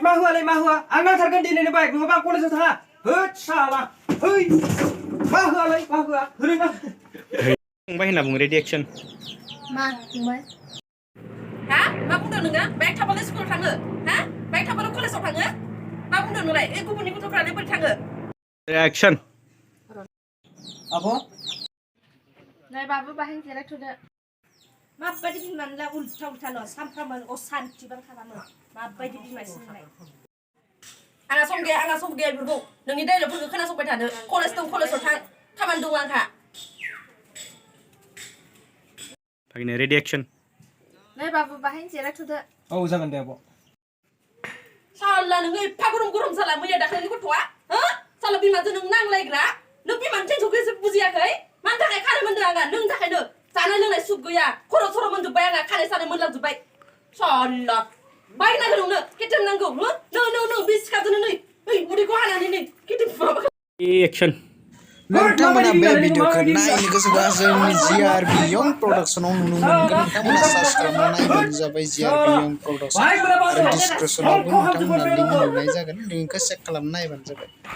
मा होआलै मा होआ आं नांथारगोन दिनैनो बाइक नङाबा आं कलेजाव थाङा होद साला ओइ मा होआलै मा होआ ओरैनो फंबाय होनना बुङो रेडि एक्सन मा फंबाय हा मा बुंदों नोङो बाइक थाबालाय स्कुलाव थाङो हा बाइक थाबालाय कलेजाव थाङो मा बुंदों नोंलाय ए गुबुननि गथ'फ्रालाय बोरै थाङो एक्सन आब' नै बाबु बाहाय जिरायथ'दो माबायदि बिमानोला उल्था उल्थानो सानफ्रामबो असान्थि बां खालामो माबायदि बिमासो नोंलाय आंहा सम गैया बेफोरखौ नोंनि डायलगफोरखौ खोनासंबाय थानो कलेज दं कलेजाव थां खामानि दं आंहा भागिना रेडि एक्सन नै बाबु बाहाय जिरायथ'दो औ जागोन दे आब' साला नोङो एफा गरम जाला मैया दाखालिनि गथ'आ हो साला बिमाजों नों नांलायग्रा नों बिमानि टेनसनखौ एसे बुजियाखै मानि थाखाय खानो मोनदों आंहा नोंनि थाखायनो जानाय लोंनाय सुख गैया खर' सर' मोनजोब्बाय आंहा खानाय सानाय मोनलांजोब्बाय साला बाइक नांगौ नोंनो केटिएम नांगौ नो बे सिखाजोंनो नै उदैखौ हानानै नै केटिएम माबा एक्सन नोंथांमोना बे भिडिअखौ नायनो गोसोबा जोंनि जिआरबि यं प्रडाक्शनाव नुनो मोनगोन नोंथांमोना सार्च खालामना नायबानो जाबाय जिआरबि यं प्रडाक्शन आरो डिसक्रिपसनावबो नोंथांमोना लिंक मोननाय जागोन लिंकखौ चेक खालामना नायबानो जाबाय